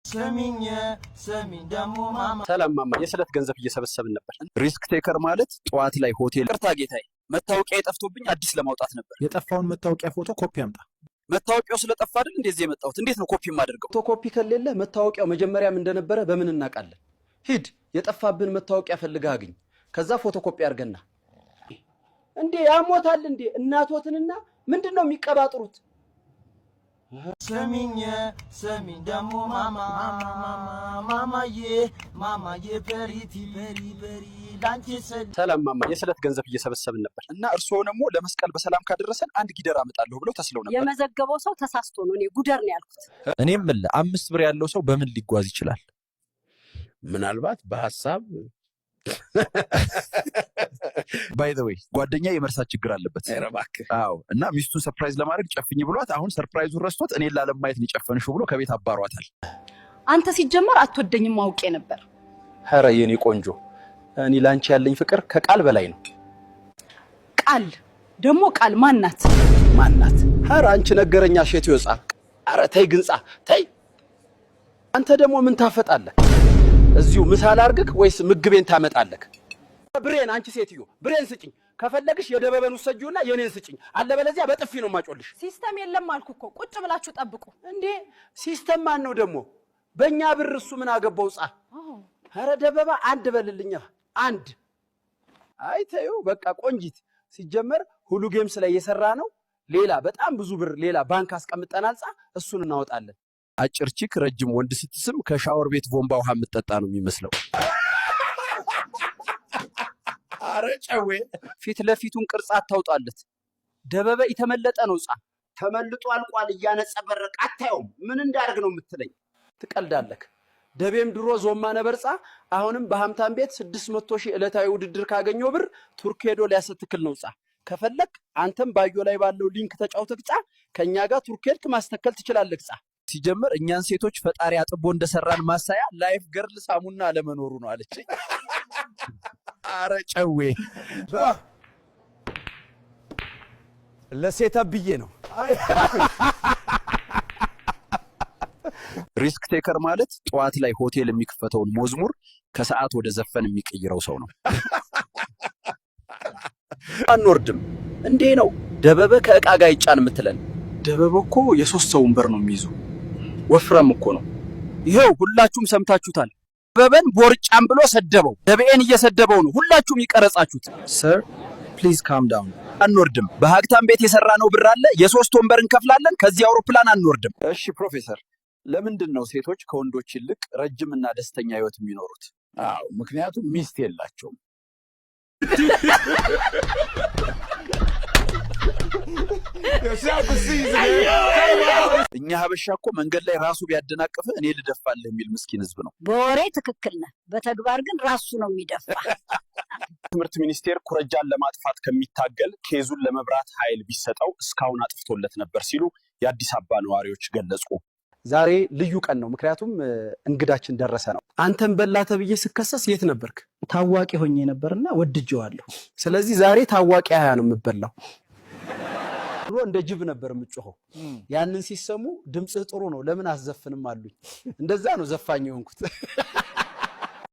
ስሚኝ ስሚኝ ደሞ ማማ። ሰላም ማማ፣ የስለት ገንዘብ እየሰበሰብን ነበር። Risk taker ማለት ጠዋት ላይ ሆቴል ይቅርታ ጌታዬ፣ መታወቂያ የጠፍቶብኝ አዲስ ለማውጣት ነበር። የጠፋውን መታወቂያ ፎቶ ኮፒ አምጣ። መታወቂያው ስለጠፋ አይደል እንደዚህ የመጣሁት? እንዴት ነው ኮፒ የማደርገው? ፎቶ ኮፒ ከሌለ መታወቂያው መጀመሪያም እንደነበረ በምን እናውቃለን? ሂድ፣ የጠፋብን መታወቂያ ፈልገህ አግኝ። ከዛ ፎቶ ኮፒ አድርገና። እንዴ ያሞታል እንዴ? እናቶትንና ምንድን ነው የሚቀባጥሩት? ስሚኝ ስሚኝ ደሞ ማማ፣ ማማዬ ማማዬ pretty very very ላንቺ ስል ሰላም ማማ፣ የስለት ገንዘብ እየሰበሰብን ነበር። እና እርስዎ ደግሞ ለመስቀል በሰላም ካደረሰን አንድ ጊደር አመጣለሁ ብለው ተስለው ነበር። የመዘገበው ሰው ተሳስቶ ነው። እኔ ጉደር ነው ያልኩት። እኔም የምልህ 5 ብር ያለው ሰው በምን ሊጓዝ ይችላል? ምናልባት በሀሳብ። By the way ጓደኛ የመርሳት ችግር አለበት። ኧረ እባክህ። አዎ፣ እና ሚስቱን surprise ለማድረግ ጨፍኝ ብሏት አሁን surprise ኡን ረስቶት እኔን ላለማየት ነው የጨፈንሽው ብሎ ከቤት አባሯታል። አንተ ሲጀመር አትወደኝም፣ አውቄ ነበር። ኧረ የኔ ቆንጆ፣ እኔ ላንቺ ያለኝ ፍቅር ከቃል በላይ ነው። ቃል ደግሞ ቃል ማናት? ማናት? ኧረ አንቺ ነገረኛ ሼት ይወጻ። ኧረ ተይ ግንጻ ተይ። አንተ ደግሞ ምን ታፈጣለህ? እዚሁ ምሳ ላርግክ ወይስ ምግቤን ታመጣለህ? ብሬን፣ አንቺ ሴትዮ ብሬን ስጭኝ። ከፈለግሽ የደበበን ውሰጂውና የኔን ስጭኝ። አለበለዚያ በጥፊ ነው ማጮልሽ። System የለም አልኩ እኮ፣ ቁጭ ብላችሁ ጠብቁ። እንዴ system ማን ነው ደግሞ? በእኛ ብር እሱ ምን አገባው? ጻ ኧረ ደበባ አንድ በልልኛ አንድ። አይ ተይው በቃ ቆንጂት። ሲጀመር ሁሉ games ላይ የሰራ ነው። ሌላ በጣም ብዙ ብር ሌላ ባንክ አስቀምጠናል። ጻ እሱን እናወጣለን። አጭር chick ረጅም ወንድ ስትስም ከሻወር ቤት ቦምባ ውሃ የምትጠጣ ነው የሚመስለው። አረ ጨዌ። ፊት ለፊቱን ቅርጽ አታውጣለት። ደበበ የተመለጠ ነው። ጻ ተመልጦ አልቋል። እያነጸበረቅ አታየውም። ምን እንዳደርግ ነው የምትለኝ? ትቀልዳለክ። ደቤም ድሮ ዞማ ነበርጻ። አሁንም በሀምታም ቤት 600,000 ዕለታዊ ውድድር ካገኘው ብር ቱርክ ሄዶ ሊያስተክል ነው። ጻ ከፈለክ አንተም bio ላይ ባለው link ተጫውተክ ጻ ከእኛ ጋር ቱርክ ሄድክ ማስተከል ትችላለህ። ጻ ሲጀመር እኛን ሴቶች ፈጣሪ አጥቦ እንደሰራን ማሳያ Life Girl ሳሙና አለመኖሩ ነው አለች። አረ ጨዌ። ለሴታ ብዬ ነው። Risk taker ማለት ጠዋት ላይ ሆቴል የሚከፈተውን መዝሙር ከሰዓት ወደ ዘፈን የሚቀይረው ሰው ነው። አንወርድም እንዴ ነው ደበበ ከእቃ ጋር ይጫን የምትለን? ደበበ እኮ የሶስት ሰው ወንበር ነው የሚይዙ፣ ወፍራም እኮ ነው። ይኸው ሁላችሁም ሰምታችሁታል። ደበበን ቦርጫም ብሎ ሰደበው። ደበኤን እየሰደበው ነው። ሁላችሁም ይቀረጻችሁት። Sir, please calm down. አንወርድም። በሀብታም ቤት የሰራ ነው ብር አለ። የሶስት ወንበር እንከፍላለን። ከዚህ አውሮፕላን አንወርድም። እሺ ፕሮፌሰር፣ ለምንድን ነው ሴቶች ከወንዶች ይልቅ ረጅምና ደስተኛ ህይወት የሚኖሩት? አዎ፣ ምክንያቱም ሚስት የላቸውም። እኛ ሀበሻ እኮ መንገድ ላይ ራሱ ቢያደናቅፍ እኔ ልደፋልህ የሚል ምስኪን ህዝብ ነው። በወሬ ትክክል ነህ፣ በተግባር ግን ራሱ ነው የሚደፋ። ትምህርት ሚኒስቴር ኩረጃን ለማጥፋት ከሚታገል case ኡን ለመብራት ኃይል ቢሰጠው እስካሁን አጥፍቶለት ነበር ሲሉ የአዲስ አበባ ነዋሪዎች ገለጹ። ዛሬ ልዩ ቀን ነው፣ ምክንያቱም እንግዳችን ደረሰ ነው። አንተን በላ ተብዬ ስከሰስ የት ነበርክ? ታዋቂ ሆኜ ነበርና ወድጄዋለሁ። ስለዚህ ዛሬ ታዋቂ አያ ነው የምበላው። ድሮ እንደ ጅብ ነበር የምጮኸው። ያንን ሲሰሙ ድምፅህ ጥሩ ነው ለምን አዘፍንም አሉኝ። እንደዛ ነው ዘፋኝ የሆንኩት።